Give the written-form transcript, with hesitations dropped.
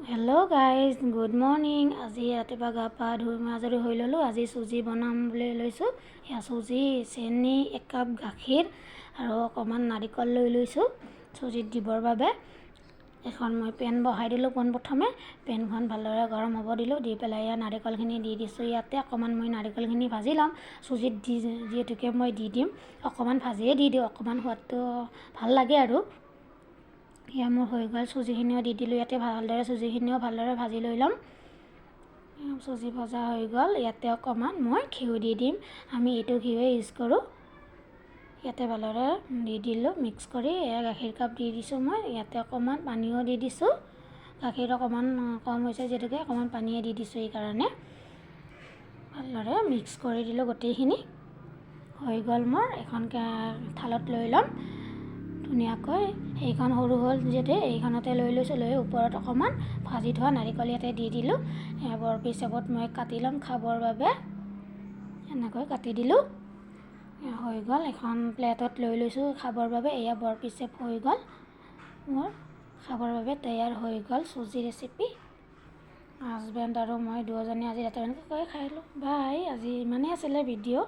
Hello guys, good morning. আজি ৰাতিপুৱা গা পা ধুই মই আজৰি হৈ ল'লোঁ। আজি চুজি বনাম বুলি লৈছোঁ। এয়া চুজি, চেনি, একাপ গাখীৰ আৰু অকণমান নাৰিকল লৈ লৈছোঁ চুজিত দিবৰ বাবে। এখন মই পেন বহাই দিলোঁ পোনপ্ৰথমে। পেনখন ভালদৰে গৰম হ'ব দিলোঁ। দি পেলাই এয়া নাৰিকলখিনি দি দিছোঁ ইয়াতে। অকণমান মই নাৰিকলখিনি ভাজি ল'ম চুজিত দি, যিহেতুকে মই দি দিম। অকণমান ভাজিয়ে দি দিওঁ, অকণমান সোৱাদটো ভাল লাগে। আৰু এয়া মোৰ হৈ গ'ল, চুজিখিনিও দি দিলোঁ ইয়াতে। ভালদৰে চুজিখিনিও ভালদৰে ভাজি লৈ ল'ম। চুজি ভজা হৈ গ'ল। ইয়াতে অকণমান মই ঘিউ দি দিম। আমি এইটো ঘিউৱে ইউজ কৰোঁ। ইয়াতে ভালদৰে দি দিলোঁ মিক্স কৰি। এয়া গাখীৰ কাপ দি দিছোঁ মই। ইয়াতে অকণমান পানীও দি দিছোঁ। গাখীৰ অকণমান কম হৈছে যিহেতুকে অকণমান পানীয়ে দি দিছোঁ এইকাৰণে। ভালদৰে মিক্স কৰি দিলোঁ গোটেইখিনি। হৈ গ'ল মোৰ। এখন থালত লৈ ল'ম ধুনীয়াকৈ। সেইখন সৰু হ'ল যিহেতু এইখনতে লৈ লৈছোঁ। লৈ ওপৰত অকণমান ভাজি থোৱা নাৰিকল ইয়াতে দি দিলোঁ। বৰফি হিচাপত মই কাটি ল'ম খাবৰ বাবে। এনেকৈ কাটি দিলোঁ, হৈ গ'ল। এখন প্লেটত লৈ লৈছোঁ খাবৰ বাবে। এয়া বৰফি চেপ হৈ গ'ল মোৰ, খাবৰ বাবে তৈয়াৰ হৈ গ'ল চুজি ৰেচিপি। হাজবেণ্ড আৰু মই দুয়োজনে আজি ৰাতিপুৱা এনেকৈ খাই আহিলোঁ। বাই, আজি ইমানেই আছিলে ভিডিঅ'।